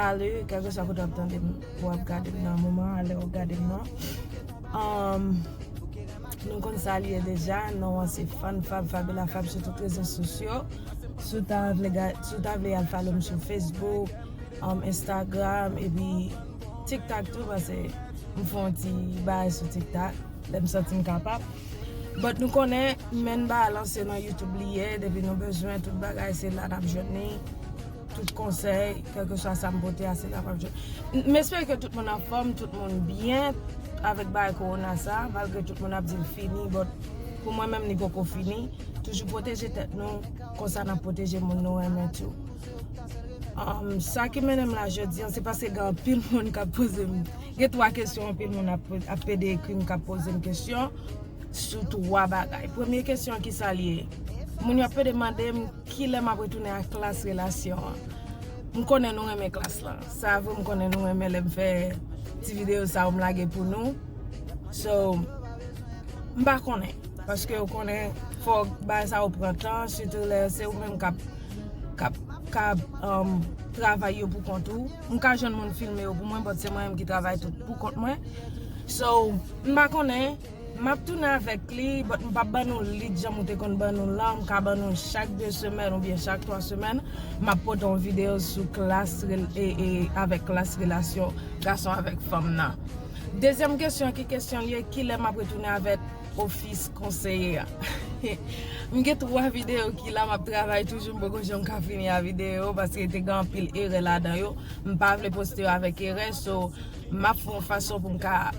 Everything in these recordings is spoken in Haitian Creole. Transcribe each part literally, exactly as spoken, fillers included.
Salut, kèlkeswa kote w ap tande m, w ap gade m nan moman an, lè w ap gade m nan. Um, nou konn sa l ye deja, non an se Fann Fab, Fabiola Fab sou tout rezo sosyo. Si w ta vle, ga- si w ta vle al follow m sou Facebook, um, Instagram, epi TikTok tou, paske m fè yon ti bagay sou TikTok, lè m santi m kapab. But nou konnen, men ba lanse nan YouTube li ye, depi nou bezwen tout bagay, se la n ap jwenn li. Tout konsèy, kèlkeswa sa m pote a, se la m ap jwenn. M espere ke tout moun anfòm, tout moun byen avèk bagay kowona sa, malgre tout moun ap di l fini, but pou mwen menm li poko fini. Toujou pwoteje tèt nou, konsa n ap pwoteje moun nou renmen tou. Um, sa ki mennen m la jodi an, se paske gen anpil moun k ap poze m. Gen twa kesyon anpil moun ap, ap pede ekri m, k ap poze m kesyon sou twa bagay. Premye kesyon ki sa l ye? Moun yo ap pede mande m kilè m ap retounen a klas relasyon an. M konnen nou renmen klas lan. Sa vre, m konnen nou renmen lè m fè ti videyo sa yo m lage pou nou. So, m pa konnen. Paske ou konnen, fò bagay sa yo pran tan, sitou lè se ou menm k ap, k ap, k ap um, travay yo pou kont ou. M ka jwenn moun filme yo pou mwen, but se mwen menm ki travay tout pou kont mwen. So, m pa konnen, m ap tounen avèk li, but m p ap ban nou li jan m te konn ban nou lan. M ka ban nou chak de semèn oubyen chak twa semèn. M ap pote yon videyo sou klas rel- e, e avèk klas relasyon gason avèk fanm nan. Dezyèm kesyon, ki kesyon l ye, kilè m ap retounen avèk ofis konseye a? M gen twa videyo ki la, m ap travay toujou, m poko janm ka fini a videyo yo, paske te gen anpil erè ladan yo. M pa vle poste yo avèk erè, so m ap fè yon fason pou m ka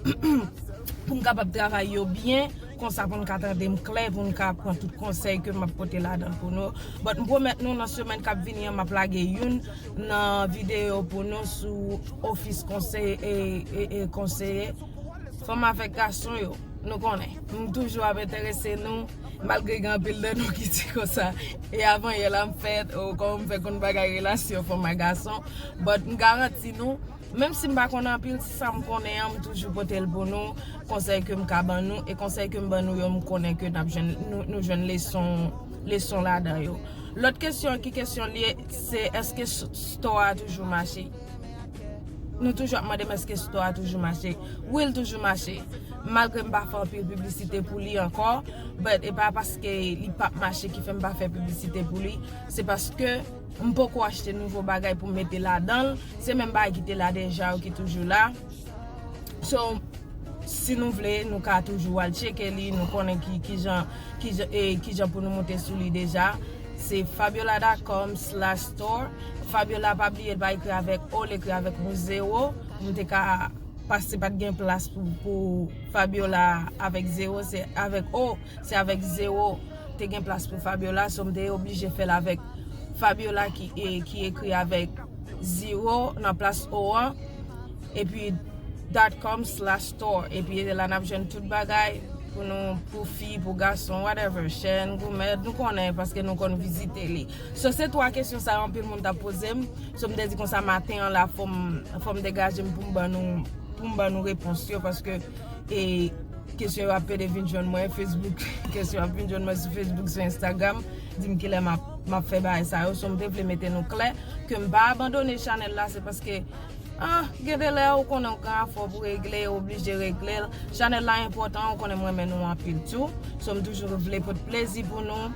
pou m kapab travay yo byen, konsa pou n ka tande m klè, pou n ka pran tout konsèy ke m ap pote ladan l pou nou. But m pwomèt nou nan semèn k ap vini an, m ap lage youn nan videyo pou nou sou ofis konseye e, e, e konseye fanm avèk gason yo. Nou konnen, m toujou ap enterese nou, malgre gen anpil nan nou ki di konsa. E avan yè la m fèt, o kòman m fè konn bagay relasyon fanm ak gason. But m garanti nou, menm si m pa konn anpil, sa m konnen an, m toujou pote l pou nou. Konsèy ke m ka ban nou, e konsèy ke m ban nou yo, m konnen ke n ap jwenn, nou, nou jwenn leson, leson ladan yo. Lòt kesyon, ki kesyon l ye, se èske s- store a toujou mache? Nou toujou ap mande m èske store a toujou mache. Wi, l toujou mache. Malgre m pa fè anpil piblisite pou li ankò, but e pa paske li p ap mache ki fè m pa fè piblisite pou li. Se paske m poko achte nouvo bagay pou m mete ladan l. Se menm bagay ki te la deja yo ki toujou la. So, si nou vle, nou ka toujou al tcheke li, nou konnen ki, ki jan, ki jan, e, ki jan pou nou moute sou li deja. Se fabiola dot com slash store. Fabiola, pa bliye l pa ekri avèk O, l ekri avèk yon zewo. M te ka pase, pa t gen plas pou, pou Fabiola avèk zewo, se avèk O, se avèk zewo te gen plas pou Fabiola, so m te oblije fè l avèk Fabiola ki, e, ki ekri avèk zewo nan plas O an, epi dot com slash store, epi la n ap jwenn tout bagay pou nou, pou fi, pou gason, whatever, chèn, goumèt, nou konnen paske nou konn vizite li. So, se twa kesyon sa yo anpil moun t ap poze m. So, m te di konsa maten an la, fò m, fò m degaje m pou m ban nou, pou m ban nou repons yo, paske, e, kesyon yo ap pede vin jwenn mwen Facebook, kesyon ap vin jwenn mwen sou Facebook, sou Instagram, di m kilè m ap, m ap fè bagay sa yo. So, m te vle mete nou klè ke m pa abandone chanèl la, se paske, ah, gen de lè ou konnen ou gen afè pou regle, ou oblije regle l. Chanèl la enpòtan, ou konnen m renmen nou anpil tou. So, m toujou vle pote plezi pou nou,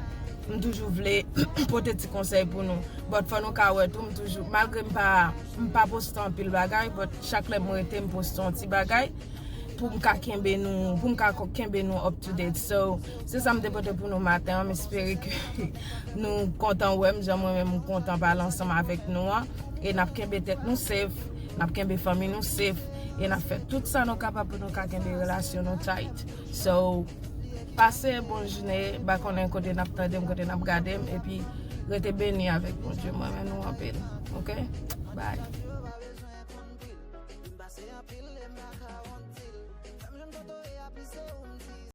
m toujou vle pote ti konsèy pou nou. But fò nou ka wè tou, m toujou, malgre m pa, m pa poste anpil bagay, but chak lè m rete, m poste yon ti bagay pou m ka kenbe nou, pou m ka ko- kenbe nou up to date. So, se sa m te pote pou nou maten an. M espere ke nou kontan wè m, jan mwen menm m kontan pale ansanm avèk nou an. E n ap kenbe tèt nou safe, n ap kenbe fanmi nou safe, e n ap fè tout sa nou kapab pou nou ka kenbe relasyon nou tight. So, pase bon jounen, m pa konnen kote n ap tande m, kote n ap gade m, epi rete beni avèk Bondye. Mwen renmen nou anpil. Ok? Bye.